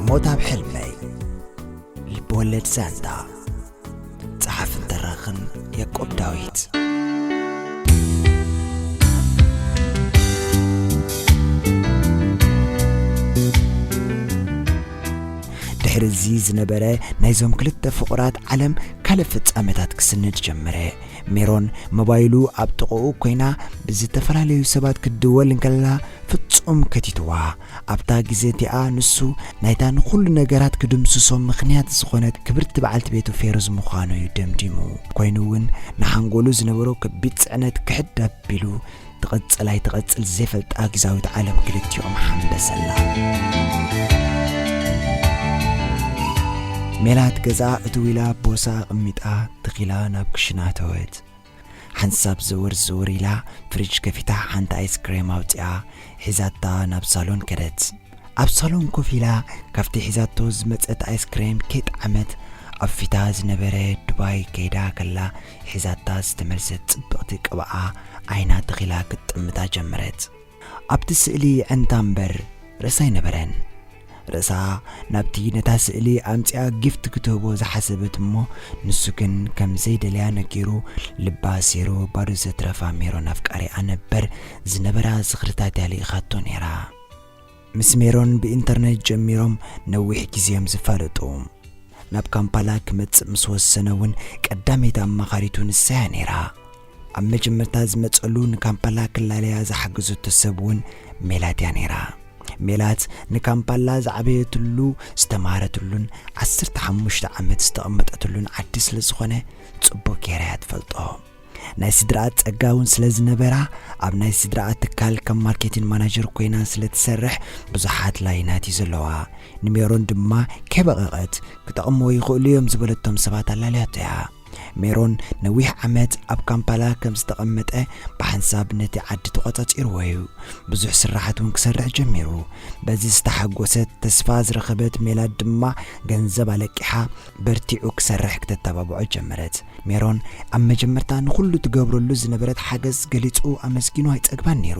ሞት ኣብ ሕልመይ። ልብወለድ ዛንታ። ጸሓፍን ተራኽን ያዕቆብ ዳዊት። ድሕሪ እዚ ዝነበረ ናይዞም ክልተ ፍቑራት ዓለም ካልእ ፍጻመታት ክስንድ ጀመረ። ሜሮን ሞባይሉ ኣብ ጥቕኡ ኮይና ብዝተፈላለዩ ሰባት ክትድወል እንከላ ፍጹም ከቲትዋ። ኣብታ ግዜ እቲኣ ንሱ ናይታ ንኹሉ ነገራት ክድምስሶ ምኽንያት ዝኾነት ክብርቲ በዓልቲ ቤቱ ፌሩዝ ምዃኑ እዩ ደምዲሙ። ኮይኑ እውን ንሓንጎሉ ዝነበሮ ከቢድ ጽዕነት ክሕድ ኣቢሉ ትቕጽል ኣይትቐጽል ዘይፈልጣ ግዛዊት ዓለም ክልቲኦም ሓምበሰላ። ሜላት ገዛ እትው ኢላ ቦሳ ኣቐሚጣ ትኺላ ናብ ክሽና ተወት። ሓንሳብ ዘወር ዘወር ኢላ ፍሪጅ ከፊታ ሓንቲ ኣይስክሬም ኣውጺኣ ሒዛታ ናብ ሳሎን ከደት። ኣብ ሳሎን ኮፍ ኢላ ካብቲ ሒዛቶ ዝመጸት ኣይስክሬም ከይጠዓመት ኣብ ፊታ ዝነበረ ዱባይ ከይዳ ከላ ሒዛታ ዝተመልሰት ጽብቕቲ ቅብኣ ዓይና ተኺላ ክትጥምታ ጀመረት። ኣብቲ ስእሊ የዕንታ እምበር ርእሳ ኣይነበረን። ርእሳ ናብቲ ነታ ስእሊ ኣምጺኣ ጊፍት ክትህቦ ዝሓሰበት እሞ ንሱ ግን ከም ዘይደልያ ነጊሩ ልባ ኣሲሩ ባዶ ዘትረፋ ሜሮን ኣፍቃሪኣ ነበር ዝነበራ ዝኽርታት እያ ልኢኻቶ ነይራ። ምስ ሜሮን ብኢንተርኔት ጀሚሮም ነዊሕ ግዜ እዮም ዝፋለጡ። ናብ ካምፓላ ክመጽእ ምስ ወሰነ እውን ቀዳመይቲ ኣማኻሪቱ ንሳ እያ ነይራ። ኣብ መጀመርታ ዝመጸሉ ንካምፓላ ክላለያ ዝሓገዘቶ ሰብ እውን ሜላት እያ ነይራ። ሜላት ንካምፓላ ዝዓበየትሉ ዝተማሃረትሉን ዓሰርተ ሓሙሽተ ዓመት ዝተቐመጠትሉን ዓዲ ስለ ዝኾነ ጽቡቕ ገይራ እያ ትፈልጦ። ናይ ስድራኣ ጸጋ እውን ስለ ዝነበራ ኣብ ናይ ስድራኣ ትካል ከም ማርኬቲንግ ማናጀር ኮይና ስለ ትሰርሕ ብዙሓት ላይናት እዩ ዘለዋ። ንሜሮን ድማ ከይበቐቐት ክጠቕምዎ ይኽእሉ እዮም ዝበለቶም ሰባት ኣላልያቶ እያ። ሜሮን ነዊሕ ዓመት ኣብ ካምፓላ ከም ዝተቐመጠ ብሓንሳብ ነቲ ዓዲ ተቖጻጺርዎ እዩ። ብዙሕ ስራሓት እውን ክሰርሕ ጀሚሩ። በዚ ዝተሓጎሰት ተስፋ ዝረኸበት ሜላት ድማ ገንዘብ ኣለቂሓ በርቲዑ ክሰርሕ ክተተባብዖ ጀመረት። ሜሮን ኣብ መጀመርታ ንኹሉ ትገብረሉ ዝነበረት ሓገዝ ገሊጹ ኣመስጊኑ ኣይጸግባን ነይሩ።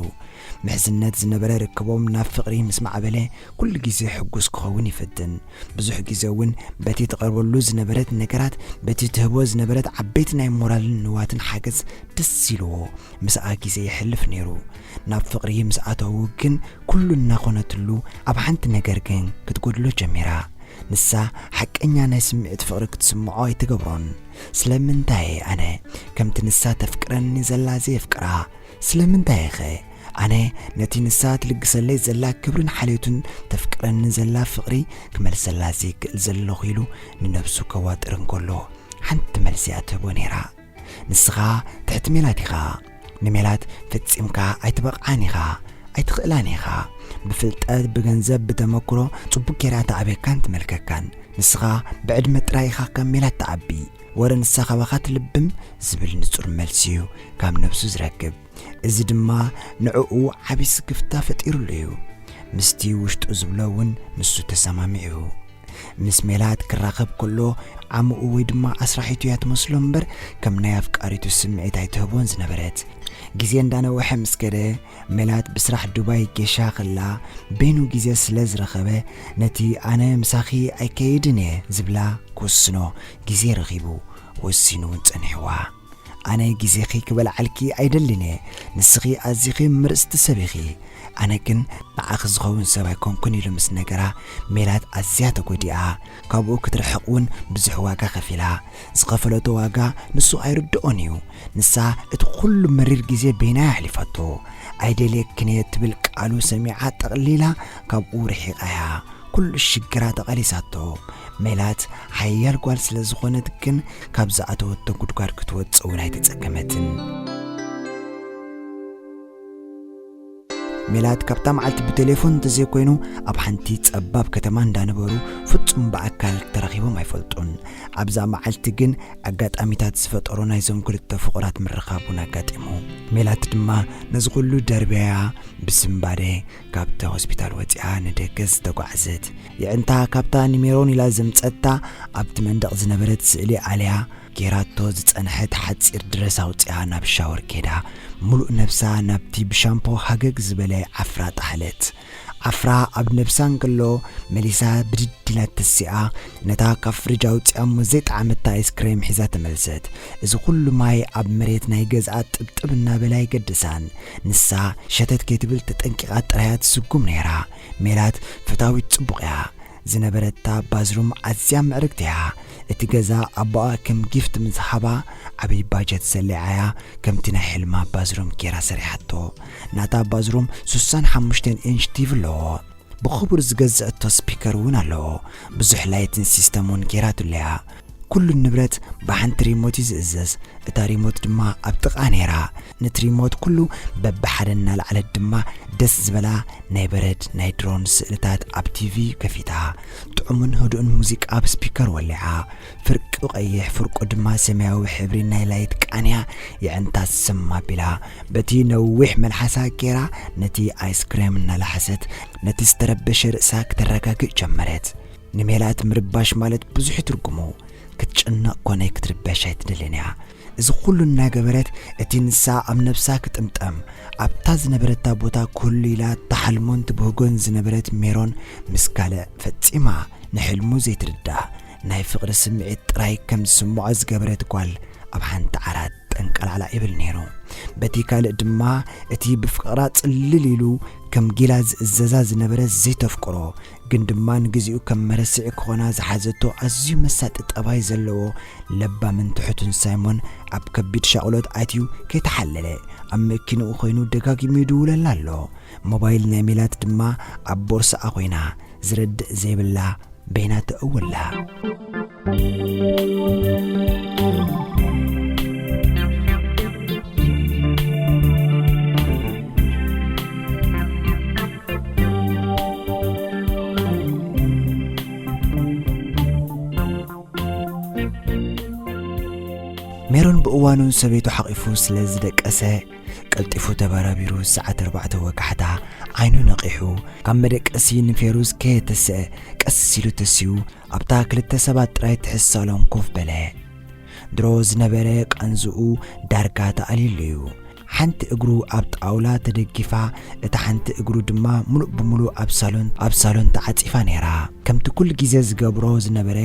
ምሕዝነት ዝነበረ ርክቦም ናብ ፍቕሪ ምስ ማዕበለ ኩሉ ግዜ ሕጉስ ክኸውን ይፍትን። ብዙሕ ግዜ እውን በቲ ትቐርበሉ ዝነበረት ነገራት፣ በቲ ትህቦ ዝነበረት ዓበይቲ ናይ ሞራልን ንዋትን ሓገዝ ደስ ኢልዎ ምስኣ ግዜ የሕልፍ ነይሩ። ናብ ፍቕሪ ምስ ኣተዉ ግን ኩሉ እናኾነትሉ ኣብ ሓንቲ ነገር ግን ክትጎድሎ ጀሚራ። ንሳ ሓቀኛ ናይ ስምዒት ፍቕሪ ክትስምዖ ኣይትገብሮን። ስለምንታይ ኣነ ከምቲ ንሳ ተፍቅረኒ ዘላ ዘየፍቅራ? ስለምንታይ ኢኸ ኣነ ነቲ ንሳ ትልግሰለይ ዘላ ክብርን ሓልዮትን ተፍቅረኒ ዘላ ፍቕሪ ክመልሰላ ዘይክእል ዘለኹ ኢሉ ንነብሱ ከዋጥር እንከሎ ሓንቲ መልሲ እያ ትህቦ ነይራ። ንስኻ ትሕቲ ሜላት ኢኻ። ንሜላት ፈጺምካ ኣይትበቕዓን ኢኻ፣ ኣይትኽእላን ኢኻ። ብፍልጠት፣ ብገንዘብ፣ ብተመክሮ ጽቡቕ ጌራ ትዓብየካን ትመልከካን። ንስኻ ብዕድመ ጥራይ ኢኻ ከም ሜላት ትዓቢ። ወረ ንሳ ካባኻ ትልብም ዝብል ንጹር መልሲ እዩ ካብ ነብሱ ዝረክብ። እዚ ድማ ንዕኡ ዓቢ ስክፍታ ፈጢሩሉ እዩ። ምስቲ ውሽጡ ዝብሎ እውን ንሱ ተሰማሚዑ። ምስ ሜላት ክራኸብ ከሎ ዓምኡ ወይ ድማ ኣስራሒቱ እያ ትመስሎ እምበር ከም ናይ ኣፍቃሪቱ ስምዒት ኣይትህቦን ዝነበረት። ግዜ እንዳነወሐ ምስ ከደ ሜላት ብስራሕ ዱባይ ጌሻ ከላ በይኑ ግዜ ስለ ዝረኸበ ነቲ ኣነ ምሳኺ ኣይከይድን እየ ዝብላ ክውስኖ ግዜ ረኺቡ ወሲኑ እውን ጸኒሕዋ። ኣነ ግዜኺ ክበልዓልኪ ኣይደልን እየ፣ ንስኺ ኣዚኺ ምርጽቲ ሰብ ኢኺ፣ ኣነ ግን ንዓኺ ዝኸውን ሰብ ኣይኮንኩን ኢሉ ምስ ነገራ ሜላት ኣዝያ ተጎዲኣ። ካብኡ ክትርሕቕ እውን ብዙሕ ዋጋ ከፊላ። ዝኸፈለቶ ዋጋ ንሱ ኣይርድኦን እዩ። ንሳ እቲ ኩሉ መሪር ግዜ በይና እያ ኣሕሊፋቶ። ኣይደልየክን እየ ትብል ቃሉ ሰሚዓ ጠቕሊላ ካብኡ ርሒቓ እያ። ኩሉ ሽግራ ተቓሊሳቶ። ሜላት ሓያል ጓል ስለ ዝኾነት ግን ካብ ዝኣተወቶ ጉድጓድ ክትወጽእ እውን ኣይተጸገመትን። ሜላት ካብታ መዓልቲ ብቴሌፎን እንተዘይኮይኑ ኣብ ሓንቲ ጸባብ ከተማ እንዳነበሩ ፍጹም ብኣካል ተራኺቦም ኣይፈልጡን። ኣብዛ መዓልቲ ግን ኣጋጣሚታት ዝፈጠሮ ናይዞም ክልተ ፍቑራት ምርኻብ እውን ኣጋጢሙ። ሜላት ድማ ነዚ ኩሉ ደርብያ ብስንባደ ካብቲ ሆስፒታል ወጺኣ ንደገ ዝተጓዕዘት። የዕንታ ካብታ ንሜሮን ኢላ ዘምጸታ ኣብቲ መንደቕ ዝነበረት ስእሊ ኣልያ ጌራቶ ዝጸንሐት ሓጺር ድረስ ኣውጺኣ ናብ ሻወር ኬዳ ምሉእ ነብሳ ናብቲ ብሻምፖ ሃገግ ዝበለ ዓፍራ ጣሕለት። ኣፍራ ኣብ ነብሳ እንከሎ መሊሳ ብድድ ኢላ ተሲኣ፣ ነታ ካብ ፍሪጅ ኣውጺኣ እሞ ዘይጠዓመታ ኣይስክሬም ሒዛ ተመልሰት። እዚ ኩሉ ማይ ኣብ መሬት ናይ ገዝኣ ጥብጥብ እናበለ ኣይገደሳን። ንሳ ሸተት ከይትብል ተጠንቂቓ ጥራያ ትስጉም ነይራ። ሜላት ፈታዊት ጽቡቕ እያ። ዝነበረታ ባዝሩም ኣዝያ ምዕርግቲ እያ። እቲ ገዛ ኣቦኣ ከም ጊፍት ምስ ሃባ ዓብዪ ባጀት ሰሊዓያ ከምቲ ናይ ሕልማ ባዝሩም ጌራ ሰሪሓቶ። ናታ ባዝሩም ሱሳን ሓሙሽተን ኢንች ቲቪ ኣለዎ። ብኽቡር ዝገዘአቶ ስፒከር እውን ኣለዎ። ብዙሕ ላይትን ሲስተም እውን ጌራትሉ እያ። ኩሉ ንብረት ብሓንቲ ሪሞት እዩ ዝእዘዝ። እታ ሪሞት ድማ ኣብ ጥቓ ነይራ። ነቲ ሪሞት ኩሉ በብሓደ እናለዓለት ድማ ደስ ዝበላ ናይ በረድ ናይ ድሮን ስእልታት ኣብ ቲቪ ከፊታ። ጥዑምን ህዱእን ሙዚቃ ኣብ ስፒከር ወሊዓ። ፍርቁ ቀይሕ ፍርቁ ድማ ሰማያዊ ሕብሪ ናይ ላይት ቃንያ የዕንታ ስም ኣቢላ። በቲ ነዊሕ መልሓሳ ጌራ ነቲ ኣይስክሬም እናለሓሰት ነቲ ዝተረበሸ ርእሳ ክተረጋግእ ጀመረት። ንሜላት ምርባሽ ማለት ብዙሕ ትርጉሙ። ክትጭነቕ ኮነ ክትርበሽ ኣይትደልን እያ። እዚ ኩሉ እናገበረት እቲ ንሳ ኣብ ነብሳ ክጥምጠም ኣብታ ዝነበረታ ቦታ ክህሉ ኢላ ትሓልሞን ትብህጎን ዝነበረት ሜሮን ምስ ካልእ ፈጺማ ንሕልሙ ዘይትርዳእ ናይ ፍቕሪ ስምዒት ጥራይ ከም ዝስምዖ ዝገበረት ጓል ኣብ ሓንቲ ዓራት ጠንቀላዕላ ይብል ነይሩ። በቲ ካልእ ድማ እቲ ብፍቕራ ጽልል ኢሉ ከም ጊላ ዝእዘዛ ዝነበረ ዘይተፍቅሮ ግን ድማ ንግዚኡ ከም መረስዒ ክኾና ዝሓዘቶ ኣዝዩ መሳጢ ጠባይ ዘለዎ ለባምን ትሑትን ሳይሞን ኣብ ከቢድ ሻቕሎት ኣትዩ ከይተሓለለ ኣብ መኪንኡ ኮይኑ ደጋጊሙ ይድውለላ ኣሎ። ሞባይል ናይ ሜላት ድማ ኣብ ቦርስኣ ኮይና ዝረድእ ዘይብላ በይና ትእውላ። ሜሮን ብእዋኑ ሰበይቱ ሓቒፉ ስለ ዝደቀሰ፣ ቀልጢፉ ተበራቢሩ ሰዓት ኣርባዕተ ወጋሕታ ዓይኑ ነቒሑ፣ ካብ መደቀሲ ንፌሩዝ ከየተስአ ቀስ ኢሉ ተሲኡ፣ ኣብታ ክልተ ሰባት ጥራይ ትሕሳሎም ኮፍ በለ። ድሮ ዝነበረ ቃንዝኡ ዳርጋ ተኣልዩሉ እዩ። ሓንቲ እግሩ ኣብ ጣውላ ተደጊፋ፣ እታ ሓንቲ እግሩ ድማ ምሉእ ብምሉእ ኣብ ሳሎን፣ ኣብ ሳሎን ተዓጺፋ ነይራ። ከምቲ ኩሉ ግዜ ዝገብሮ ዝነበረ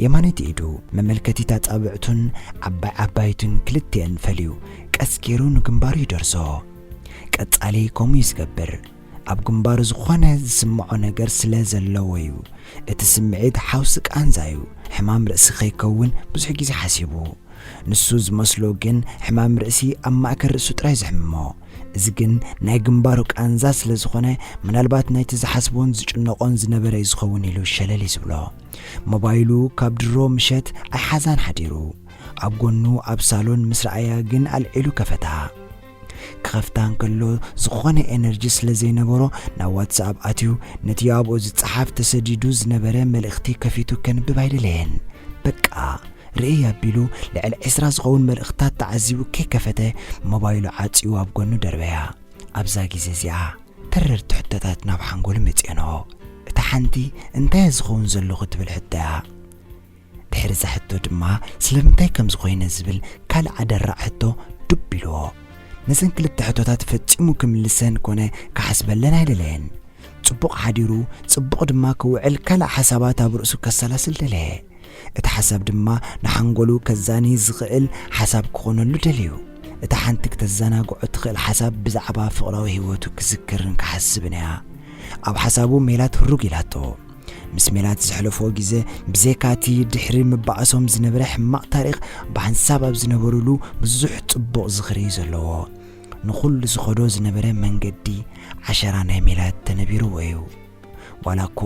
የማነይቲ ኢዱ መመልከቲት ኣጻብዕቱን ዓባይ ዓባይቱን ክልቲኤን ፈልዩ ቀስ ገይሩ ንግንባሩ ይደርሶ። ቀጻሊ ከምኡ እዩ ዝገብር። ኣብ ግንባሩ ዝኾነ ዝስምዖ ነገር ስለ ዘለዎ እዩ። እቲ ስምዒት ሓውሲ ቃንዛ እዩ። ሕማም ርእሲ ከይከውን ብዙሕ ግዜ ሓሲቡ። ንሱ ዝመስሎ ግን ሕማም ርእሲ ኣብ ማእከል ርእሱ ጥራይ ዘሕምሞ። እዚ ግን ናይ ግንባሩ ቃንዛ ስለ ዝኾነ፣ ምናልባት ናይቲ ዝሓስቦን ዝጭነቖን ዝነበረ እዩ ዝኸውን ኢሉ ሸለል እዩ ዝብሎ። ሞባይሉ ካብ ድሮ ምሸት ኣይሓዛን ሓዲሩ። ኣብ ጎኑ ኣብ ሳሎን ምስ ረኣያ ግን ኣልዒሉ ከፈታ። ክኸፍታ እንከሎ ዝኾነ ኤነርጂ ስለ ዘይነበሮ ናብ ዋትስኣፕ ኣትዩ ነቲ ኣብኡ ዝጸሓፍ ተሰዲዱ ዝነበረ መልእኽቲ ከፊቱ ከንብብ ኣይደለየን። በቃ ርእይ ኣቢሉ ልዕሊ ዕስራ ዝኸውን መልእኽታት ተዓዚቡ ከይከፈተ ሞባይሉ ዓጽዩ ኣብ ጎኑ ደርበያ። ኣብዛ ግዜ እዚኣ ተረርቲ ሕቶታት ናብ ሓንጎሉ መጺኦንኦ። እታ ሓንቲ እንታይ ዝኸውን ዘለኹ ትብል ሕቶ እያ። ድሕሪ እዛ ሕቶ ድማ ስለምንታይ ከም ዝኾይነ ዝብል ካልእ ኣደራዕ ሕቶ ዱብ ኢልዎ። ነዘን ክልተ ሕቶታት ፈጺሙ ክምልሰን ኮነ ክሓስበለን ኣይደለየን። ጽቡቕ ሓዲሩ፣ ጽቡቕ ድማ ክውዕል ካልእ ሓሳባት ኣብ ርእሱ ከሰላስል ደለየ። እቲ ሓሳብ ድማ ንሓንጎሉ ከዛኒ ዝኽእል ሓሳብ ክኾነሉ ደልዩ። እታ ሓንቲ ክተዘናግዖ ትኽእል ሓሳብ ብዛዕባ ፍቕራዊ ህይወቱ ክዝክርን ክሓስብን እያ። ኣብ ሓሳቡ ሜላት ህሩግ ኢላቶ። ምስ ሜላት ዘሕለፎ ግዜ ብዘይካ እቲ ድሕሪ ምባኣሶም ዝነበረ ሕማቕ ታሪኽ ብሓንሳብ ኣብ ዝነበሩሉ ብዙሕ ጽቡቕ ዝኽሪ እዩ ዘለዎ። ንኹሉ ዝኸዶ ዝነበረ መንገዲ ዓሸራ ናይ ሜላት ተነቢርዎ እዩ። ዋላ እኮ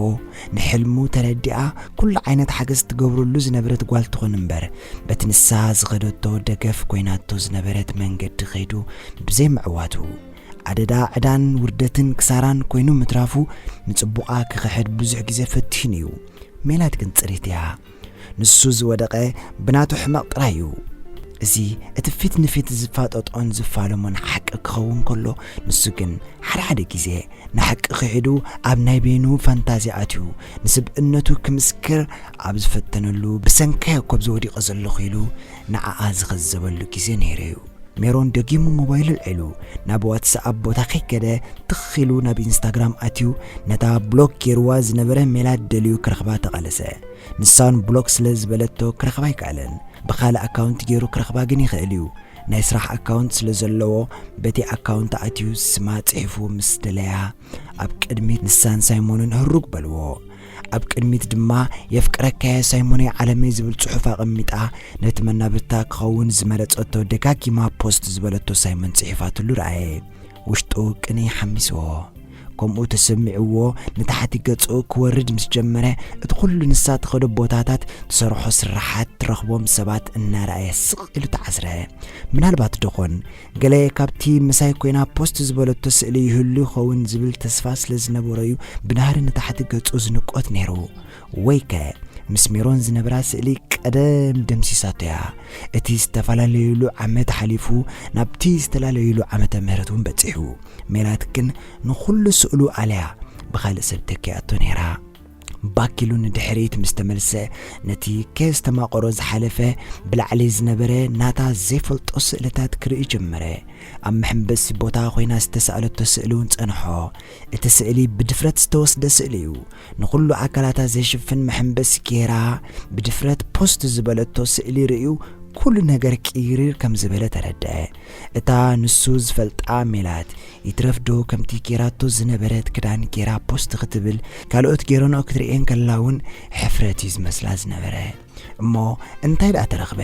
ንሕልሙ ተረዲኣ ኩሉ ዓይነት ሓገዝ ትገብረሉ ዝነበረት ጓል ትኾን እምበር፣ በቲ ንሳ ዝኸደቶ ደገፍ ኮይናቶ ዝነበረት መንገዲ ከይዱ ብዘይምዕዋቱ፣ ኣደዳ ዕዳን ውርደትን ክሳራን ኮይኑ ምትራፉ ንጽቡቓ ክኽሕድ ብዙሕ ግዜ ፈቲኑ እዩ። ሜላት ግን ጽሪት እያ። ንሱ ዝወደቐ ብናቱ ሕመቕ ጥራይ እዩ። እዚ እቲ ፊት ንፊት ዝፋጠጦን ዝፋለሞን ሓቂ ክኸውን ከሎ፣ ንሱ ግን ሓደ ሓደ ግዜ ንሓቂ ክሒዱ ኣብ ናይ በይኑ ፋንታዚ ኣትዩ ንስብእነቱ ክምስክር ኣብ ዝፈተነሉ፣ ብሰንካይ እኮ ኣብዚ ወዲቐ ዘለኹ ኢሉ ንዓኣ ዝኸዘበሉ ግዜ ነይሩ እዩ። ሜሮን ደጊሙ ሞባይሉ ኣልዒሉ ናብ ዋትስኣፕ ቦታ ከይከደ ትኽ ኢሉ ናብ ኢንስታግራም ኣትዩ ነታ ብሎክ ገይርዋ ዝነበረ ሜላት ደልዩ ክረኽባ ተቓለሰ። ንሳውን ብሎክ ስለ ዝበለቶ ክረኽባ ኣይከኣለን። ብኻልእ ኣካውንት ገይሩ ክረኽባ ግን ይኽእል እዩ። ናይ ስራሕ ኣካውንት ስለ ዘለዎ በቲ ኣካውንት ኣትዩ ስማ ጽሒፉ ምስ ደለያ ኣብ ቅድሚት ንሳን ሳይሞንን ህሩግ በልዎ። ኣብ ቅድሚት ድማ የፍቅረካየ ሳይሞነይ ዓለመይ ዝብል ጽሑፍ ኣቐሚጣ ነቲ መናብርታ ክኸውን ዝመረጸቶ ደጋጊማ ፖስት ዝበለቶ ሳይሞን ጽሒፋትሉ ረኣየ። ውሽጡ ቅንኢ ሓሚስዎ። ከምኡ ተሰሚዕዎ ንታሕቲ ገጹ ክወርድ ምስ ጀመረ እቲ ኩሉ ንሳ ትኸዶ ቦታታት ትሰርሖ ስራሓት ትረኽቦም ሰባት እናረኣየ ስቕ ኢሉ ተዓስረ። ምናልባት ደኾን ገለ ካብቲ ምሳይ ኮይና ፖስት ዝበለቶ ስእሊ ይህሉ ይኸውን ዝብል ተስፋ ስለ ዝነበሮ እዩ ብናህሪ ንታሕቲ ገጹ ዝንቆት ነይሩ። ወይከ ምስ ሜሮን ዝነበራ ስእሊ ቀደም ደምሲሳቶ እያ። እቲ ዝተፈላለየሉ ዓመት ሓሊፉ ናብቲ ዝተፈላለየሉ ዓመተ ምህረት እውን በጺሑ። ሜላት ግን ንኹሉ ስእሉ ኣልያ ብኻልእ ሰብ ተኪኣቶ ነይራ። ባክ ኢሉ ንድሕሪት ምስ ተመልሰ ነቲ ከየስተማቐሮ ዝሓለፈ ብላዕሊ ዝነበረ ናታ ዘይፈልጦ ስእልታት ክርኢ ጀመረ። ኣብ መሐንበሲ ቦታ ኮይና ዝተሳእለቶ ስእሊ እውን ጸንሖ። እቲ ስእሊ ብድፍረት ዝተወስደ ስእሊ እዩ። ንኹሉ ኣካላታ ዘይሽፍን መሐንበሲ ገይራ ብድፍረት ፖስት ዝበለቶ ስእሊ ርእዩ ኩሉ ነገር ቅይርር ከም ዝበለ ተረድአ። እታ ንሱ ዝፈልጣ ሜላት ይትረፍ ዶ ከምቲ ጌራቶ ዝነበረት ክዳን ጌራ ፖስት ክትብል ካልኦት ጌረንኦ ክትርእየን ከላ እውን ሕፍረት እዩ ዝመስላ ዝነበረ። እሞ እንታይ ደኣ ተረኽበ?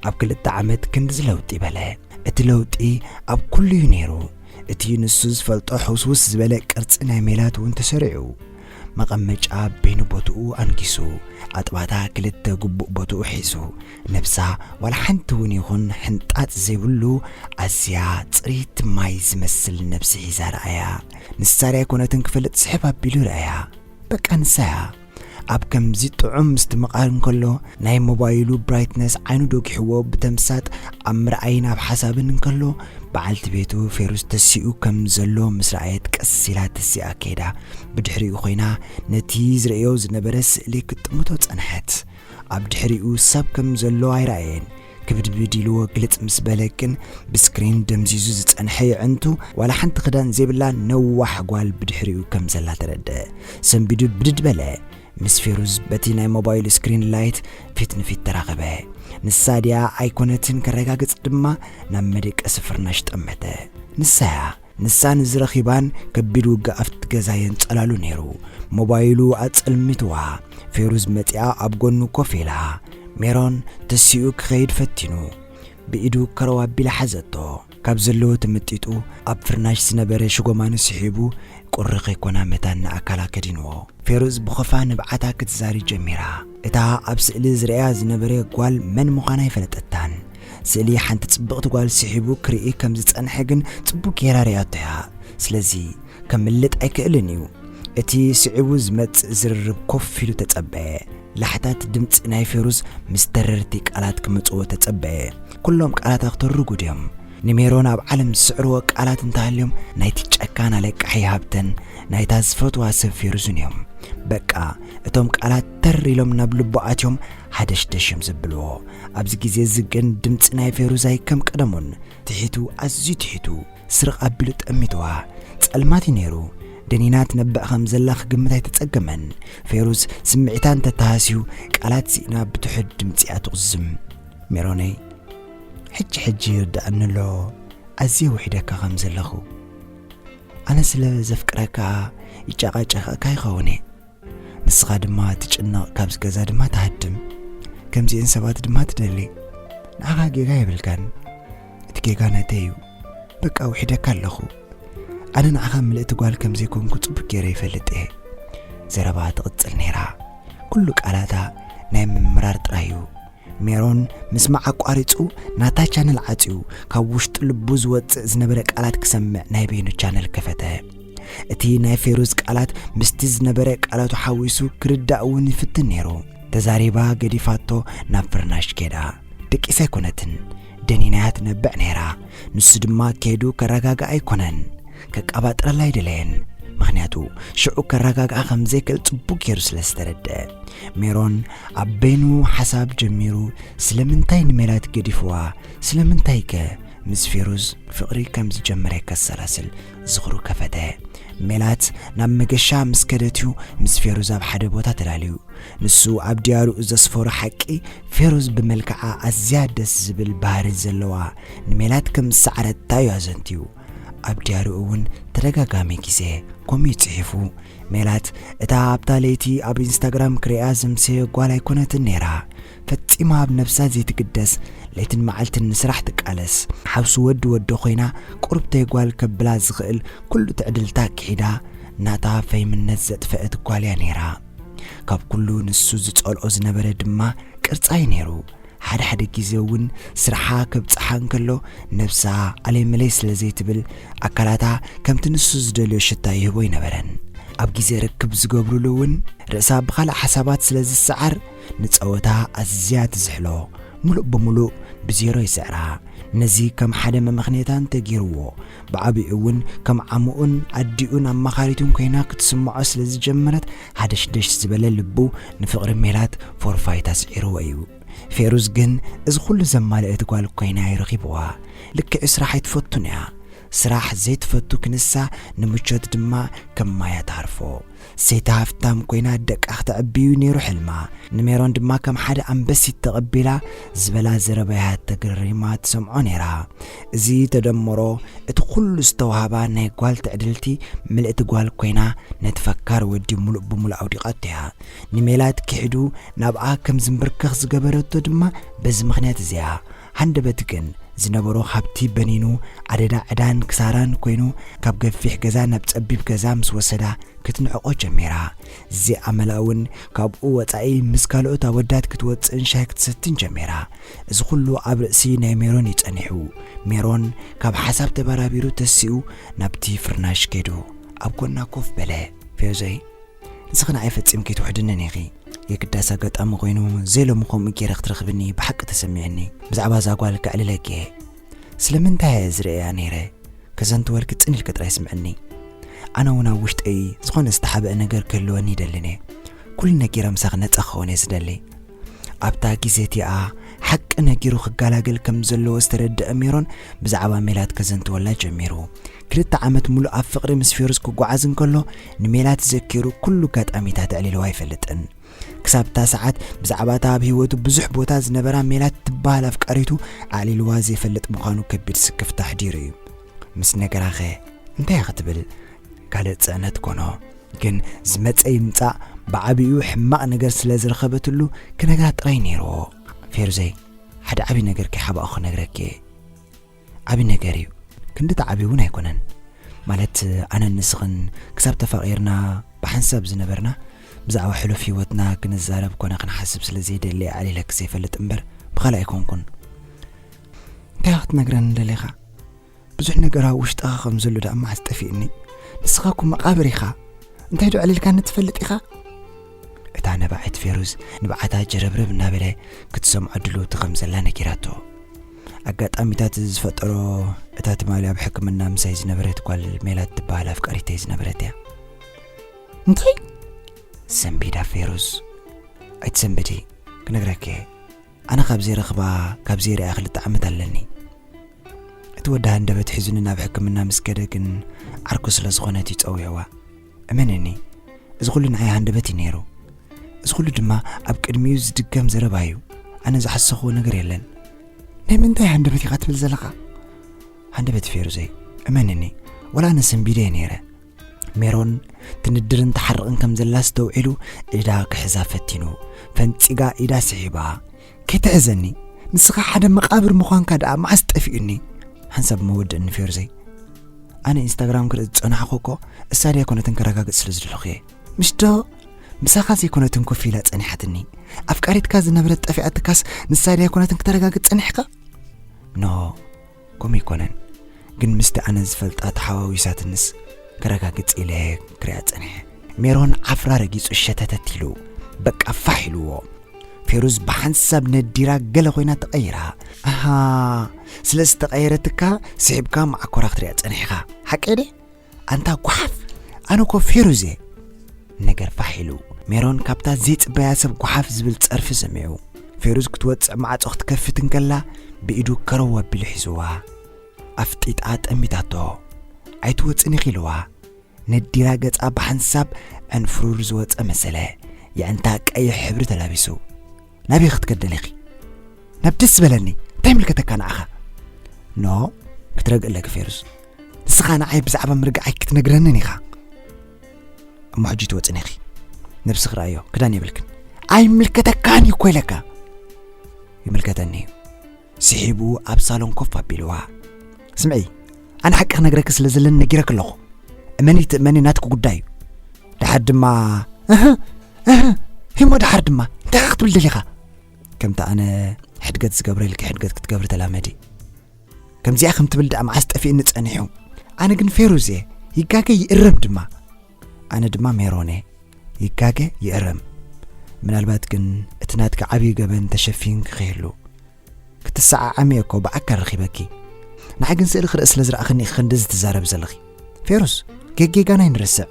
ኣብ ክልተ ዓመት ክንድዚ ለውጢ በለ። እቲ ለውጢ ኣብ ኩሉ እዩ ነይሩ። እቲ ንሱ ዝፈልጦ ሕውስውስ ዝበለ ቅርጺ ናይ ሜላት እውን ተሰሪዑ። መቐመጫ በይኑ ቦትኡ ኣንጊሱ፣ ኣጥባታ ክልተ ግቡእ ቦትኡ ሒዙ፣ ነብሳ ዋላ ሓንቲ እውን ይኹን ሕንጣጥ ዘይብሉ ኣዝያ ጽርይቲ ማይ ዝመስል ነብሲ ሒዛ ረኣያ። ንሳ ድያ ኣይኮነትን ክፈልጥ ስሕብ ኣቢሉ ረኣያ። በቃ ንሳ እያ። ኣብ ከምዚ ጥዑም ምስትምቓር እንከሎ ናይ ሞባይሉ ብራይትነስ ዓይኑ ዶጊሕዎ ብተምሳጥ ኣብ ምርኣይን ኣብ ሓሳብን እንከሎ በዓልቲ ቤቱ ፌሩዝ ተሲኡ ከም ዘሎ ምስ ረኣየት ቀስ ኢላ ተሲኣ ከይዳ ብድሕሪኡ ኮይና ነቲ ዝርእዮ ዝነበረ ስእሊ ክትጥምቶ ጸንሐት። ኣብ ድሕሪኡ ሰብ ከም ዘሎ ኣይረኣየን። ክብድብድ ኢልዎ ግልጽ ምስ በለ ግን ብስክሪን ደምዚዙ ዝጸንሐ የዕንቱ ዋላ ሓንቲ ክዳን ዘይብላ ነዋሕ ጓል ብድሕሪኡ ከም ዘላ ተረድአ። ሰንቢዱ ብድድ በለ። ምስ ፌሩዝ በቲ ናይ ሞባይል ስክሪን ላይት ፊት ንፊት ተራኸበ። ንሳ ድያ ኣይኮነትን ከረጋግጽ ድማ ናብ መደቀሲ ፍርናሽ ጠመተ። ንሳ እያ። ንሳ ንዝረኺባን ከቢድ ውግእ ኣብቲ ገዛ የንጸላሉ ነይሩ። ሞባይሉ ኣጸልሚትዋ። ፌሩዝ መጺኣ ኣብ ጎኑ ኮፍ ኢላ። ሜሮን ተሲኡ ክኸይድ ፈቲኑ። ብኢዱ ከረው ኣቢላ ሓዘቶ። ካብ ዘለዎ ተመጢጡ ኣብ ፍርናሽ ዝነበረ ሽጎማኑ ስሒቡ ቁሪ ከይኮና መታን ንኣካላ ከዲንዎ። ፌሩዝ ብኸፋ ንብዓታ ክትዛሪ ጀሚራ። እታ ኣብ ስእሊ ዝርእያ ዝነበረ ጓል መን ምዃና ኣይፈለጠታን። ስእሊ ሓንቲ ጽብቕቲ ጓል ስሒቡ ክርኢ ከም ዝጸንሐ ግን ጽቡቕ ጌራ ርእያቶ እያ። ስለዚ ከምልጥ ኣይክእልን እዩ። እቲ ስዒቡ ዝመጽእ ዝርርብ ኮፍ ኢሉ ተጸበየ። ላሕታት ድምጺ ናይ ፌሩዝ ምስ ተረርቲ ቃላት ክመጽዎ ተጸበየ። ኩሎም ቃላታ ክተርጉ ድዮም? ንሜሮን ኣብ ዓለም ዝስዕርዎ ቃላት እንተሃልዮም ናይቲ ጨካን ኣለቃሒ ሃብተን ናይታ ዝፈትዋ ሰብ ፌሩዝን እዮም። በቃ እቶም ቃላት ተር ኢሎም ናብ ልቡ ኣትዮም ሃደሽደሽ እዮም ዘብልዎ። ኣብዚ ግዜ እዚ ግን ድምጺ ናይ ፌሩዝ ኣይከም ቀደሙን። ትሒቱ፣ ኣዝዩ ትሒቱ፣ ስርቕ ኣቢሉ ጠሚትዋ። ጸልማት እዩ ነይሩ። ደኒና ትነብዕ ከም ዘላ ክግምት ኣይተጸገመን። ፌሩዝ ስምዒታ እንተተሃስዩ ቃላት ስኢና ብትሑት ድምጺ እያ ትቑዝም። ሜሮነይ፣ ሕጂ ሕጂ ይርድኣኒ ኣሎ ኣዝየ ውሒደካ ከም ዘለኹ። ኣነ ስለ ዘፍቅረካ ይጨቓጨቐካ ይኸውን እየ። ንስኻ ድማ ትጭነቕ፣ ካብዚ ገዛ ድማ ትሃድም። ከምዚአን ሰባት ድማ ትደሊ። ንዓኻ ጌጋ የብልካን። እቲ ጌጋ ናተይ እዩ። በቃ ውሒደካ ኣለኹ። ኣነ ንዓኻ ምልእቲ ጓል ከም ዘይኮንኩ ጽቡቅ ገይረ ይፈልጥ እየ። ዘረባ ትቕጽል ነይራ። ኩሉ ቃላታ ናይ ምምራር ጥራይ እዩ። ሜሮን ምስማዕ ኣቋሪጹ ናታ ቻነል ዓጽዩ ካብ ውሽጢ ልቡ ዝወጽእ ዝነበረ ቃላት ክሰምዕ ናይ በይኑ ቻነል ከፈተ። እቲ ናይ ፌሩዝ ቃላት ምስቲ ዝነበረ ቃላቱ ሓዊሱ ክርዳእ እውን ይፍትን ነይሩ። ተዛሪባ ገዲፋቶ ናብ ፍርናሽ ኬዳ። ደቂሳ ኣይኮነትን፣ ደኒናያ ትነብዕ ነይራ። ንሱ ድማ ከይዱ ከረጋግኣ ኣይኮነን፣ ከቀባጥረላ ኣይደለየን። ምኽንያቱ ሽዑ ከረጋግኣ ከም ዘይክእል ጽቡቕ ገይሩ ስለ ዝተረድአ። ሜሮን ኣብ በይኑ ሓሳብ ጀሚሩ፣ ስለምንታይ ንሜላት ገዲፍዋ? ስለምንታይከ? ምስ ፌሩዝ ፍቕሪ ከም ዝጀመረ ከሰላስል ዝኽሩ ከፈተ። ሜላት ናብ መገሻ ምስ ከደትዩ ምስ ፌሩዝ ኣብ ሓደ ቦታ ተላልዩ። ንሱ ኣብ ድያርኡ ዘስፈሮ ሓቂ፣ ፌሩዝ ብመልክዓ ኣዝያ ደስ ዝብል ባህሪ ዘለዋ፣ ንሜላት ከም ዝሰዓረታ እዩ ኣዘንትዩ። ኣብ ድያርኡ እውን ተደጋጋሚ ግዜ ከምኡ እዩ ጽሒፉ። ሜላት እታ ኣብታ ለይቲ ኣብ ኢንስታግራም ክሪኣ ዘምሰየ ጓል ኣይኮነትን ነይራ። ፈጺማ ኣብ ነብሳ ዘይትግደስ፣ ለይትን መዓልትን ንስራሕ ትቃለስ። ሓውሲ ወዲ ወዶ ኮይና ቁርብተይ ጓል ከብላ ዝኽእል ኩሉ ትዕድልታ ክሒዳ ናታ ፈይምነት ዘጥፈአት ጓል እያ ነይራ። ካብ ኩሉ ንሱ ዝጸልኦ ዝነበረ ድማ ቅርጻ እዩ ነይሩ። ሓደ ሓደ ግዜ እውን ስርሓ ከብጽሓ እንከሎ ነብሳ ኣለይ መለይ ስለ ዘይትብል ኣካላታ ከምቲ ንሱ ዝደልዮ ሽታ ይህቦ ኣይነበረን። ኣብ ግዜ ርክብ ዝገብሩሉ እውን ርእሳ ብኻልእ ሓሳባት ስለ ዝሰዓር ንጸወታ ኣዝያ ትዝሕሎ። ሙሉእ ብሙሉእ ብዜሮ ይስዕራ። ነዚ ከም ሓደ መመኽነይታ እንተገይርዎ፣ ብዓቢኡ እውን ከም ዓምኡን ኣዲኡን ኣማኻሪቱን ኮይና ክትስምዖ ስለ ዝጀመረት፣ ሃደሽደሽ ዝበለ ልቡ ንፍቕሪ ሜላት ፎርፋይታ ስዒርዎ እዩ። ፌሩዝ ግን እዚ ኩሉ ዘማልአት ጓል ኮይና ይረኺብዋ። ልክዕ ስራሕ ኣይትፈቱን እያ። ስራሕ ዘይትፈቱ ክንሳ ንምቾት ድማ ከም ማያ ትሃርፎ። ሰይቲ ሃፍታም ኮይና ደቃ ክተዕብዩ ነይሩ ሕልማ። ንሜሮን ድማ ከም ሓደ ኣንበሲት ተቐቢላ ዝበላ ዘረባያ ተገሪማ ትሰምዖ ነይራ። እዚ ተደምሮ እቲ ኩሉ ዝተዋህባ ናይ ጓል ትዕድልቲ ምልእቲ ጓል ኮይና ነቲ ፈካር ወዲ ሙሉእ ብሙሉእ ኣውዲቓቶ እያ። ንሜላት ክሕዱ ናብኣ ከም ዝንብርከኽ ዝገበረቶ ድማ በዚ ምኽንያት እዚኣ። ሃንደበት ግን ዝነበሮ ሃብቲ በኒኑ ኣደዳ ዕዳን ክሳራን ኮይኑ ካብ ገፊሕ ገዛ ናብ ጸቢብ ገዛ ምስ ወሰዳ ክትንዕቆ ጀሚራ። እዚኣ መላ እውን ካብኡ ወጻኢ ምስ ካልኦት ኣወዳት ክትወጽእን ሻሂ ክትሰትን ጀሚራ። እዚ ኩሉ ኣብ ርእሲ ናይ ሜሮን እዩ ጸኒሑ። ሜሮን ካብ ሓሳብ ተበራቢሩ ተሲኡ ናብቲ ፍርናሽ ከይዱ ኣብ ጎና ኮፍ በለ። ፌርዘይ፣ ንስኺ ንዓይ ፈጺምኪ ኣይትውሕድንን ኢኺ። የግዳስ ኣጋጣሚ ኮይኑ ዘይሎሚ ከምኡ ገይረ ክትረኽብኒ ብሓቂ ተሰሚዕኒ። ብዛዕባ እዛ ጓል ከዕልለኪ እየ። ስለምንታይ እየ ዝርእያ ነይረ? ከዘንትወልኪ ጽን ኢልኪ ጥራይ ስምዕኒ። ኣነ እውን ኣብ ውሽጠይ ዝኾነ ዝተሓብአ ነገር ክህልወኒ ይደልን እየ። ኩሉ ነጊረ ምሳኺ ነጻ ክኸውን እየ ዝደሊ። ኣብታ ግዜ እቲኣ ሓቂ ነጊሩ ክገላገል ከም ዘለዎ ዝተረድአ ሜሮን ብዛዕባ ሜላት ከዘንትወላ ጀሚሩ። ክልተ ዓመት ሙሉእ ኣብ ፍቕሪ ምስ ፌሩዝ ክጓዓዝ እንከሎ ንሜላት ዘኪሩ ኩሉ ኣጋጣሚታት ኣዕሊልዋ ኣይፈልጥን። ክሳብ እታ ሰዓት ብዛዕባ እታ ኣብ ህይወቱ ብዙሕ ቦታ ዝነበራ ሜላት ትበሃል ኣፍቃሪቱ ኣዕሊልዋ ዘይፈልጥ ምዃኑ ከቢድ ስክፍታ ኣሕዲሩ እዩ። ምስ ነገራኸ እንታይ እያ ክትብል? ካልእ ጽዕነት ኮኖ። ግን ዝመጸ ይምጻእ ብዓቢኡ ሕማቕ ነገር ስለ ዝረኸበትሉ ክነግራ ጥራይ ነይርዎ። ፌሩዘይ፣ ሓደ ዓቢ ነገር ከይሓባእኹ ክነግረኪ እየ። ዓቢ ነገር እዩ። ክንዲ ተዓቢ እውን ኣይኮነን። ማለት ኣነን ንስኽን ክሳብ ተፋቒርና ብሓንሳብ ዝነበርና ብዛዕባ ሕሉፍ ህይወትና ክንዛረብ ኮነ ክንሓስብ ስለ ዘይደሊ ኣዕሊለኪ ዘይፈልጥ እምበር ብኻልእ ኣይኮንኩን። እንታይ ክትነግረኒ ደሊኻ? ብዙሕ ነገር ኣብ ውሽጥኻ ከም ዘሎ ደኣ መዓስ ጠፊእኒ። ንስኻ እኮ መቓብር ኢኻ። እንታይ ዶ ኣዕሊልካኒ ትፈልጥ ኢኻ? እታ ነባዒት ፌሩዝ ንብዓታ ጀረብረብ እናበለ ክትሰምዖ ድልውቲ ከም ዘላ ነጊራቶ። ኣጋጣሚታት ዝፈጠሮ እታ ትማሊ ኣብ ሕክምና ምሳይ ዝነበረት ጓል ሜላት ትበሃል ኣፍቃሪተይ ዝነበረት እያ። እንታይ? ሰንቢዳ ፌሩዝ። ኣይትሰንብዲ፣ ክነግረኪ እየ። ኣነ ካብ ዘይረኽባ ካብ ዘይርእያ ክልተ ዓመት ኣለኒ። እቲ ወዲ ሃንደበት ሒዙኒ ናብ ሕክምና ምስ ከደ ግን ዓርኩ ስለ ዝኾነት እዩ ጸዊዕዋ። እመነኒ፣ እዚ ኩሉ ንዓይ ሃንደበት እዩ ነይሩ። እዚ ኩሉ ድማ ኣብ ቅድሚኡ ዝድገም ዘረባ እዩ። ኣነ ዝሓሰኽዎ ነገር የለን። ናይ ምንታይ ሃንደበት ኢኻ ትብል ዘለኻ? ሃንደበት ፌሩዘይ፣ እመንኒ፣ ወላ ኣነ ሰንቢደ እየ ነይረ። ሜሮን ትንድርን ትሓርቕን ከም ዘላ ኣስተውዒሉ ኢዳ ክሕዛ ፈቲኑ። ፈንጺጋ ኢዳ ስሒባ። ከይትሕዘኒ፣ ንስኻ ሓደ መቓብር ምዃንካ ደኣ መዓስ ጠፊኡኒ? ሓንሳብ መወድእኒ ፌሩዘይ። ኣነ ኢንስታግራም ክርኢ ዝጸናሕኹ እኮ እሳ ድያ ኣይኮነትን ከረጋግጽ ስለ ዝደለኹ እየ። ምሽ ዶ? ምሳኻ ዘይኮነትን ኮፍ ኢላ ጸኒሓትኒ። ኣፍቃሪትካ ዝነበረት ጠፊኣትካስ ንሳ ድያ ኣይኮነትን ክተረጋግጽ ጸኒሕካ? ኖ፣ ከምኡ ኣይኮነን። ግን ምስቲ ኣነ ዝፈልጣ ተሓዋዊሳትንስ ከረጋግጽ ኢለ ክሪኣ ጸኒሐ። ሜሮን ዓፍራ ረጊጹ ሸተተት ኢሉ በቃ ፋሕ ኢልዎ። ፌሩዝ ብሓንሳብ ነዲራ ገለ ኮይና ተቐይራ። ኣሃ፣ ስለ ዝተቐየረትካ ስሒብካ መዓኮራ ክትሪኣ ጸኒሕካ። ሓቀይ ድየ? ኣንታ ጓሓፍ፣ ኣነ እኮ ፌሩዝ እየ። ነገር ፋሕ ኢሉ። ሜሮን ካብታ ዘይጽበያ ሰብ ጓሓፍ ዝብል ጸርፊ ሰሚዑ። ፌሩዝ ክትወጽእ ማዕጾ ክትከፍት እንከላ ብኢዱ ከረው ኣቢሉ ሒዝዋ። ኣፍጢጣ ጠሚታቶ። "ኣይትወፅን ኢኺ" ኢልዋ። ነዲራ ገፃ ብሓንሳብ ዕንፍሩር ዝወፀ መሰለ። የዕንታ ቀይሕ ሕብሪ ተላቢሱ። "ናበይ ክትከደል ኢኺ?" "ናብ ደስ ዝበለኒ፣ እንታይ ይምልከተካ ንዓኻ?" "ኖ፣ ክትረግእ ኣለኪ ፌሩዝ። ንስኻ ንዓይ ብዛዕባ ምርግዓይ ክትነግረንን ኢኻ። እሞ ሕጂ ትወፅን ኢኺ። ነብስኺ ረኣዮ፣ ክዳን የብልክን። ኣይምልከተካን እዩ እኮ ኢለካ።" "ይምልከተኒ እዩ።" ስሒቡ ኣብ ሳሎን ኮፍ ኣቢልዋ። "ስምዒ፣ ኣነ ሓቂ ክነግረኪ ስለ ዘለኒ ነጊረኪ ኣለኹ። እመኒ ትእመኒ ናትኪ ጉዳይ እዩ። ደሓር ድማ" "እህ፣ እህ፣ ሂሞ ደሓር ድማ እንታይ ክትብል ደሊኻ?" "ከምቲ ኣነ ሕድገት ዝገብረልኪ ሕድገት ክትገብሪ ተላመዲ። ከምዚኣ ከም ትብል ደኣ መዓስ ጠፊእኒ ጸኒሑ። ኣነ ግን ፌሩዝ እየ፣ ይጋገ ይእረም ድማ። ኣነ ድማ ሜሮን እየ፣ ይጋገ ይእረም። ምናልባት ግን እቲ ናትኪ ዓብዪ ገበን ተሸፊንኪ ክህሉ። ክትሰዓዓሚ እኮ ብኣካል ረኺበኪ። ንዓይ ግን ስእሊ ክርኢ ስለ ዝረኣኽኒ ኢኺ ክንድዚ ትዛረቢ ዘለኺ። ፌሩዝ፣ ጌጌጋና ኣይንረስዕ።"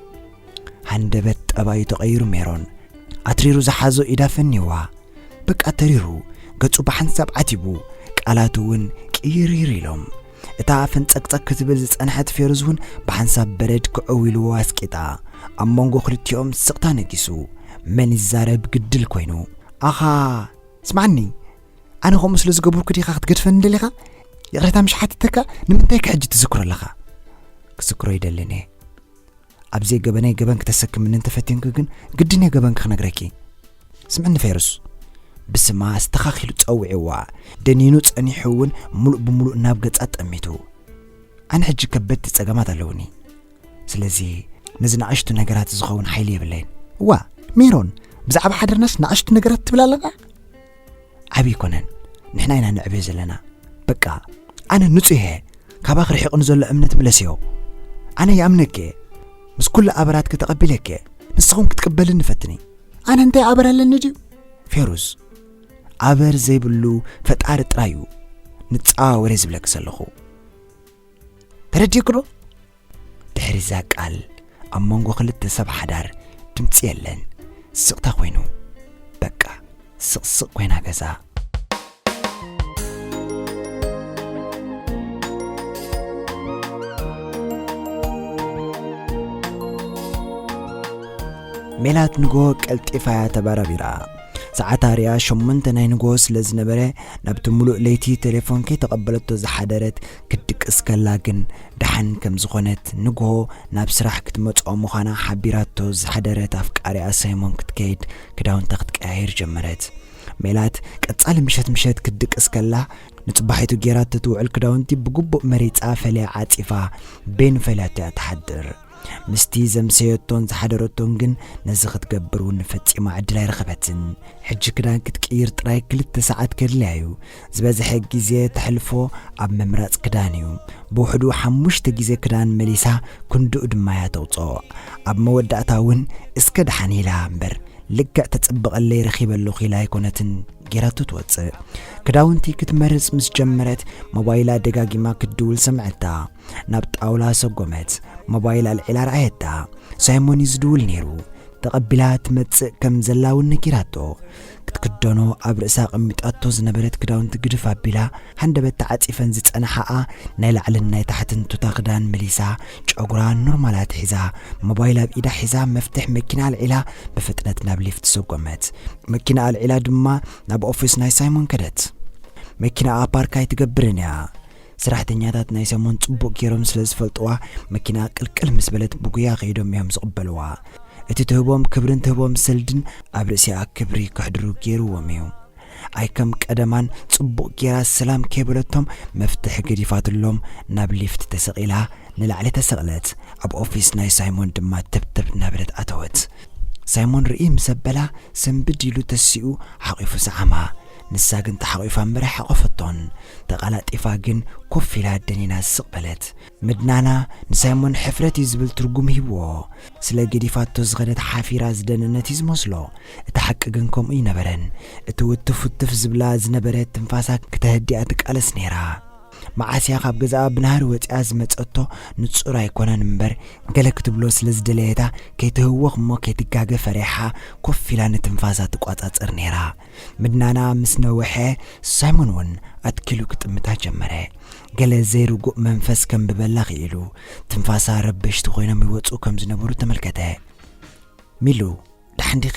ሃንደበት ጠባዩ ተቐይሩ ሜሮን ኣትሪሩ ዝሓዞ ኢዳ ፈኒዋ። በቃ ተሪሩ፣ ገጹ ብሓንሳብ ዓቲቡ፣ ቃላቱ እውን ቅይርይር ኢሎም። እታ ፈንጸቅጸቅ ክትብል ዝጸንሐት ፌሩዝ እውን ብሓንሳብ በረድ ክዕው ኢልዎ ኣስቂጣ። ኣብ መንጎ ክልቲኦም ስቕታ ነጊሱ። መን ይዛረብ ግድል ኮይኑ። "ኣኻ፣ ስምዓኒ፣ ኣነ ከምኡ ስለ ዝገበርኩ ዲኻ ክትገድፈኒ ደሊኻ? ይቕሬታ ምሽ ሓቲተካ፣ ንምንታይ ከ ሕጂ ትዝክሮ ኣለኻ?" "ክዝክሮ ይደልን እየ። ኣብ ዘይገበነይ ገበን ክተሰክምኒ እንተፈቲንኪ ግን ግድን እየ ገበንኪ ክነግረኪ። ስምዕኒ ፌሩዝ፣ ብስማ ኣስተኻኺሉ ጸዊዕዋ፣ ደኒኑ ጸኒሑ እውን ምሉእ ብምሉእ ናብ ገጻ ጠሚቱ። ኣነ ሕጂ ከበድቲ ጸገማት ኣለውኒ። ስለዚ ነዚ ንኣሽቱ ነገራት ዝኸውን ሓይሊ የብለይን። እዋ፣ ሜሮን፣ ብዛዕባ ሓድርናስ ንኣሽቱ ነገራት ትብል ኣለኻ? ዓቢ ኣይኮነን፣ ንሕና ኢና ንዕብዮ ዘለና። በቃ፣ ኣነ ንጹህ እየ። ካባኺ ርሒቑ ንዘሎ እምነት ምለስዮ። ኣነ ይኣምነኪ እየ። ምስ ኩሉ ኣበራትኪ ተቐቢለኪ እየ። ንስኹም ክትቅበልኒ ፈትኒ። ኣነ እንታይ ኣበር ኣለኒ ድዩ? ፌሩዝ፣ ኣበር ዘይብሉ ፈጣሪ ጥራይ እዩ ንጻወር እየ ዝብለኪ ዘለኹ። ተረዲእኪ ዶ?" ድሕሪ እዛ ቃል ኣብ መንጎ ክልተ ሰብ ሓዳር ድምጺ የለን። ስቕታ ኮይኑ፣ በቃ ስቕስቕ ኮይና ገዛ። ሜላት ንግሆ ቀልጢፋ እያ ተባራቢራ። ሰዓታ ሪኣ ሸሞንተ ናይ ንግሆ ስለ ዝነበረ፣ ናብቲ ሙሉእ ለይቲ ቴሌፎን ከይተቐበለቶ ዝሓደረት ክትድቅስ ከላ ግን፣ ደሓን ከም ዝኾነት፣ ንግሆ ናብ ስራሕ ክትመጽኦ ምዃና ሓቢራቶ ዝሓደረት ኣፍቃሪኣ ሳይሞን ክትከይድ ክዳውንታ ክትቀያይር ጀመረት። ሜላት ቀጻሊ ምሸት ምሸት ክትድቅስ ከላ፣ ንጽባሒቱ ጌራቶ ትውዕል ክዳውንቲ ብግቡእ መሪጻ፣ ፈልያ ዓጺፋ፣ ቤን ፈልያቶ እያ ትሓድር። ምስቲ ዘምሰየቶን ዝሓደረቶን ግን ነዚ ክትገብር እውን ፈጺማ ዕድል ኣይረኸበትን። ሕጂ ክዳን ክትቅይር ጥራይ ክልተ ሰዓት ከድልያ እዩ። ዝበዝሐ ግዜ ተሕልፎ ኣብ ምምራጽ ክዳን እዩ። ብውሕዱ ሓሙሽተ ግዜ ክዳን መሊሳ ክንድኡ ድማ እያ ተውጽኦ። ኣብ መወዳእታ እውን እስከ ደሓን ኢላ እምበር፣ ልክዕ ተጸብቐለይ ረኺበ ኣለኹ ኢላ ኣይኮነትን ጌራቶ ትወጽእ። ክዳውንቲ ክትመርጽ ምስ ጀመረት፣ ሞባይላ ደጋጊማ ክትድውል ሰምዐታ። ናብ ጣውላ ሰጎመት። ሞባይል ኣልዒላ ረኣየታ። ሳይሞን እዩ ዝድውል ነይሩ። ተቐቢላ ትመጽእ ከም ዘላ እውን ነጊራቶ። ክትክደኖ ኣብ ርእሳ ኣቐሚጣቶ ዝነበረት ክዳውንቲ ግድፍ ኣቢላ፣ ሃንደበት ተዓጺፈን ዝጸንሓኣ ናይ ላዕልን ናይ ታሕትን ቱታ ክዳን መሊሳ፣ ጨጉራ ኖርማል ኣትሒዛ፣ ሞባይል ኣብ ኢዳ ሒዛ፣ መፍትሕ መኪና ኣልዒላ ብፍጥነት ናብ ሊፍት ሰጎመት። መኪና ኣልዒላ ድማ ናብ ኦፊስ ናይ ሳይሞን ከደት። መኪናኣ ፓርክ ኣይትገብርን እያ። ሰራሕተኛታት ናይ ሳይሞን ጽቡቕ ገይሮም ስለ ዝፈልጥዋ፣ መኪና ቅልቅል ምስ በለት ብጉያ ከይዶም እዮም ዝቕበልዋ። እቲ ትህቦም ክብርን ትህቦም ሰልድን ኣብ ርእሲኣ ክብሪ ከሕድሩ ገይርዎም እዩ። ኣይ ከም ቀደማን ጽቡቕ ገይራ ሰላም ከይበለቶም፣ መፍትሒ ገዲፋትሎም ናብ ሊፍት ተሰቒላ ንላዕሊ ተሰቕለት። ኣብ ኦፊስ ናይ ሳይሞን ድማ ተብተብ እናበለት ኣተወት። ሳይሞን ርኢ ምስ ኣበላ፣ ሰንብድ ኢሉ ተሲኡ ሓቒፉ ሰዓማ። ንሳ ግን ተሓቒፋ እምበር ኣይሓቖፈቶን። ተቓላጢፋ ግን ኮፍ ኢላ ደኒና ስቕ በለት። ምድናና ንሳይሞን ሕፍረት እዩ ዝብል ትርጉም ሂብዎ። ስለ ገዲፋቶ ዝኸደት ሓፊራ ዝደነነት እዩ ዝመስሎ። እቲ ሓቂ ግን ከምኡ ኣይነበረን። እቲ ውትፍ ውትፍ ዝብላ ዝነበረ ትንፋሳ ክተህድኣ ትቃለስ ነይራ። መዓስያ ካብ ገዛኣ ብናህሪ ወፂኣ ዝመፀቶ ንፁር ኣይኮነን እምበር፣ ገለ ክትብሎ ስለ ዝደለየታ ከይትህወኽ እሞ ከይትጋገ ፈሪሓ ኮፍ ኢላ ንትንፋሳ ትቋፃፀር ነይራ። ምድናና ምስ ነውሐ፣ ሳይሞን እውን ኣትኪሉ ክጥምታ ጀመረ። ገለ ዘይርጉእ መንፈስ ከንብበላ ክኢሉ፣ ትንፋሳ ረበሽቲ ኮይኖም ይወፁ ከም ዝነበሩ ተመልከተ። "ሚሉ፣ ደሓን ዲኺ?"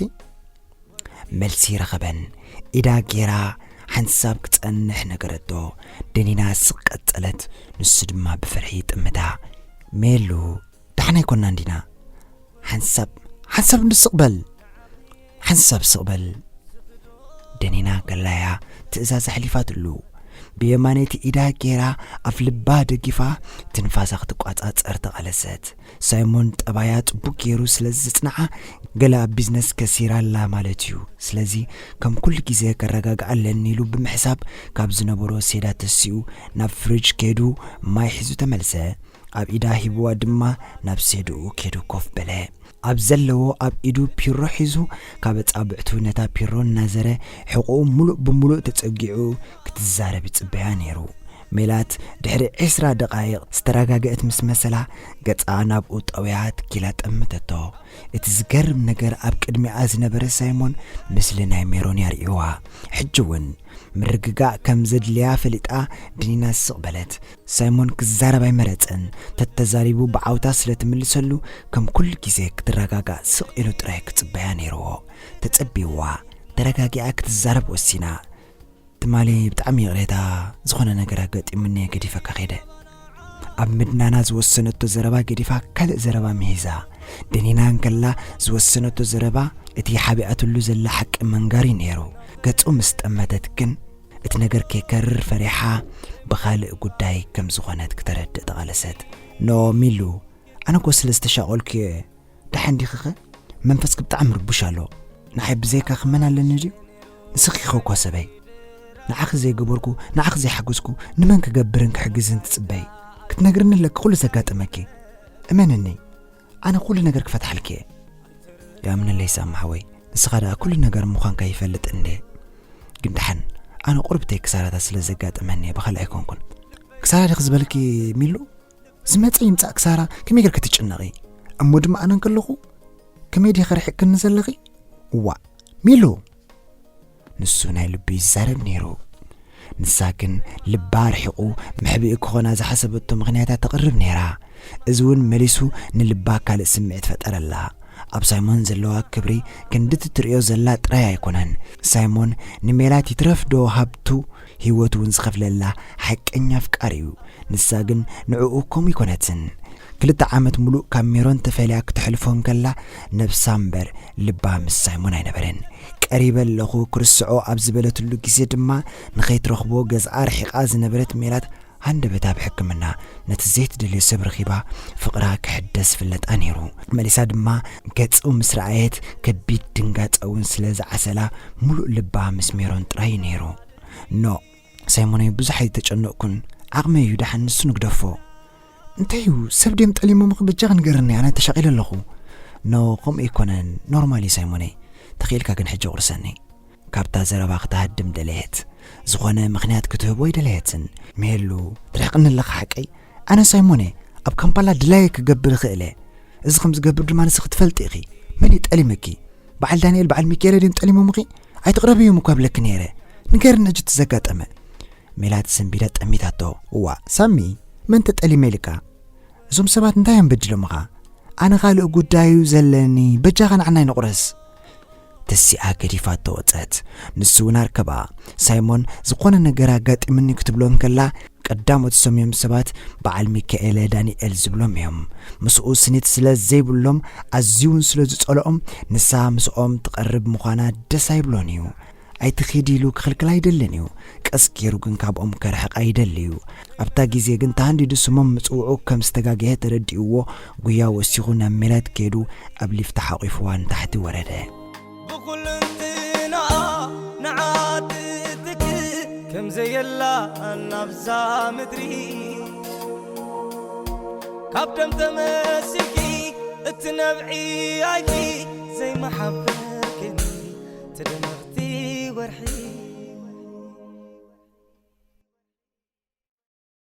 መልሲ ረኸበን። ኢዳ ጌራ ሓንሳብ ክጸንሕ ነገረቶ። ደኒና ስቕ ቀጸለት፣ ንሱ ድማ ብፍርሒ ይጥምታ። "ሜሉ፣ ደሓን ኣይኮናን ዲና? ሓንሳብ፣ ሓንሳብ እንዶ ስቕ በል! ሓንሳብ ስቕ በል!" ደኒና ከላያ ትእዛዝ ኣሕሊፋትሉ። ብየማነይቲ ኢዳ ጌራ ኣፍ ልባ ደጊፋ ትንፋሳ ክትቋጻጸር ተቓለሰት። ሳይሞን ጠባያ ጽቡቅ ገይሩ ስለ ዝጽንዓ፣ ገለ ኣብ ቢዝነስ ከሲራ ኣላ ማለት እዩ። ስለዚ ከም ኩሉ ግዜ ከረጋግኣ ኣለኒ ኢሉ ብምሕሳብ፣ ካብ ዝነበሮ ሴዳ ተሲኡ ናብ ፍሪጅ ከይዱ ማይ ሒዙ ተመልሰ። ኣብ ኢዳ ሂብዋ ድማ ናብ ሴድኡ ከይዱ ኮፍ በለ። ኣብ ዘለዎ ኣብ ኢዱ ፒሮ ሒዙ፣ ካብ ኣጻብዕቱ ነታ ፒሮ እናዘረ፣ ሕቖኡ ምሉእ ብምሉእ ተጸጊዑ ክትዛረብ ይጽበያ ነይሩ። ሜላት ድሕሪ ዕስራ ደቓይቕ ዝተረጋግአት ምስ መሰላ፣ ገጻ ናብኡ ጠውያ ትኪላ ጠምተቶ። እቲ ዝገርም ነገር፣ ኣብ ቅድሚኣ ዝነበረ ሳይሞን ምስሊ ናይ ሜሮን የርእይዋ። ሕጂ እውን ምርግጋእ ከም ዘድልያ ፈሊጣ ድኒና ስቕ በለት። ሳይሞን ክዛረብ ኣይመረጸን። ተተዛሪቡ ብዓውታ ስለ ትምልሰሉ፣ ከም ኩሉ ግዜ ክትረጋጋእ ስቕ ኢሉ ጥራይ ክጽበያ ነይርዎ። ተጸቢዋ፣ ተረጋጊኣ ክትዛረብ ወሲና። "ትማሊ ብጣዕሚ ይቕሬታ፣ ዝኾነ ነገር ኣጋጢሙኒ ገዲፈካ ከይደ።" ኣብ ምድናና ዝወሰነቶ ዘረባ ገዲፋ ካልእ ዘረባ ምሂዛ። ደኒና እንከላ ዝወሰነቶ ዘረባ እቲ ሓቢኣትሉ ዘላ ሓቂ መንጋሪ ነይሩ። ገጹ ምስ ጠመተት ግን እቲ ነገር ከይከርር ፈሪሓ ብኻልእ ጉዳይ ከም ዝኾነት ክተረድእ ተቓለሰት። "ኖ ሚሉ፣ ኣነ እኮ ስለ ዝተሻቐልኩ እየ። ደሓን ዲኺኸ? መንፈስኪ ብጣዕሚ ርቡሽ ኣሎ። ንዓይ ብዘይካኺ መን ኣለኒ ድዩ? ንስኺ ኢኺ እኮ ሰበይ። ንዓኺ ዘይገበርኩ፣ ንዓኺ ዘይሓገዝኩ ንመን ክገብርን ክሕግዝን ትጽበዪ? ክትነግርኒ ኣለኪ ኩሉ ዘጋጠመኪ። እመንኒ፣ ኣነ ኩሉ ነገር ክፈትሓልኪ እየ።" "ይኣምነለይ ሳሚ ሓወይ፣ ንስኻ ደኣ ኩሉ ነገር ምዃንካ ይፈልጥ እንዴ። ግን ደሓን፣ ኣነ ቁርብተይ ክሳራታት ስለ ዘጋጠመኒ እየ፣ ብኻልእ ኣይኮንኩን።" "ክሳራ ዲኺ ዝበልኪ ሚሉ? ዝመጸ ይምጻእ ክሳራ፣ ከመይ ጌርኪ ትጭነቒ? እሞ ድማ ኣነ እንከለኹ ከመይ ዲኺ ርሒቕክኒ ዘለኺ?" "እዋእ ሚሉ!" ንሱ ናይ ልቡ ይዛረብ ነይሩ። ንሳ ግን ልባ ኣርሒቑ መሕብኢ ክኾና ዝሓሰበቶ ምኽንያታት ተቕርብ ነይራ። እዚ እውን መሊሱ ንልባ ካልእ ስምዒት ፈጠረላ። ኣብ ሳይሞን ዘለዋ ክብሪ ክንዲ እቲ ትርእዮ ዘላ ጥራይ ኣይኮነን። ሳይሞን ንሜላት ይትረፍ ዶ ሃብቱ፣ ህይወቱ እውን ዝኸፍለላ ሓቀኛ ኣፍቃሪ እዩ። ንሳ ግን ንዕኡ ከምኡ ኣይኮነትን። ክልተ ዓመት ምሉእ ካብ ሜሮን ተፈልያ ክተሕልፎ እንከላ፣ ነብሳ እምበር ልባ ምስ ሳይሞን ኣይነበረን። ቀሪበ ኣለኹ፣ ክርስዖ ኣብ ዝበለትሉ ግዜ ድማ፣ ንኸይትረኽቦ ገዝኣ ርሒቓ ዝነበረት ሜላት፣ ሃንደበት ኣብ ሕክምና ነቲ ዘይትደልዮ ሰብ ረኺባ፣ ፍቕራ ክሕደስ ፍለጣ ነይሩ። መሊሳ ድማ ገጹ ምስ ረኣየት፣ ከቢድ ድንጋጸ እውን ስለ ዝዓሰላ፣ ምሉእ ልባ ምስ ሜሮን ጥራይ እዩ ነይሩ። ኖ፣ ሳይሞነይ፣ ብዙሕ ኣይተጨነቕኩን፣ ዓቕመይ እዩ፣ ደሓን ንሱ ንግደፎ። እንታይ እዩ፣ ሰብ ድዮም ጠሊሞምኺ? በጃኺ ንገርኒ፣ ኣነ ተሻቒለ ኣለኹ። ኖ፣ ከምኡ ኣይኮነን፣ ኖርማል እዩ ሳይሞነይ። ተኽኢልካ ግን ሕጂ ቁርሰኒ። ካብታ ዘረባ ክትሃድም ደለየት። ዝኾነ ምኽንያት ክትህቦ ኣይደለየትን። ሜሉ፣ ትርሕቕኒ ኣለኻ ሓቀይ? ኣነ ሳይሞን እየ። ኣብ ካምፓላ ድላየ ክገብር እኽእል እየ። እዚ ከም ዝገብር ድማ ንስኺ ትፈልጢ ኢኺ። መን እዩ ጠሊምኪ? በዓል ዳንኤል፣ በዓል ሚካኤለ ድዮም ጠሊሞምኺ? ኣይትቕረብዮም እኳ እብለኪ ነይረ። ንገርኒ ሕጂ እቲ ዘጋጠመ። ሜላት ሰንቢዳ ጠሚታቶ። እዋእ ሳሚ፣ መን ተጠሊመ ኢልካ? እዞም ሰባት እንታይ እዮም በዲሎምኻ? ኣነ ካልእ ጉዳይ እዩ ዘለኒ፣ በጃኻ ንዓናይ ንቑረስ። ተሲኣ ገዲፋቶ ወጸት። ንሱ እውን ኣርከባ። ሳይሞን፣ ዝኾነ ነገር ኣጋጢምኒ ክትብሎ እንከላ፣ ቀዳሞት ዝሰምዮም ሰባት በዓል ሚካኤለ ዳንኤል ዝብሎም እዮም። ምስኡ ስኒት ስለ ዘይብሎም፣ ኣዝዩ እውን ስለ ዝጸልኦም፣ ንሳ ምስኦም ትቐርብ ምዃና ደስ ኣይብሎን እዩ። ኣይትኺድ ኢሉ ክኽልክላ ኣይደልን እዩ። ቀስ ገይሩ ግን ካብኦም ከርሕቓ ይደሊ እዩ። ኣብታ ግዜ ግን ተሃንዲዱ ስሞም ምጽውዑ ከም ዝተጋግየ ተረዲእዎ፣ ጉያ ወሲኹ ናብ ሜላት ከይዱ ኣብ ሊፍት ሓቒፍዋ ንታሕቲ ወረደ። ብኹልንትናኣ ንዓ ትትክእ ከም ዘየላ ናብዛ ምድሪ። ካብ ደም ተመሲልኪ እትነብዒ ኣይኪ ዘይመሓበርክኒ ትደመቕቲ ወርሒ።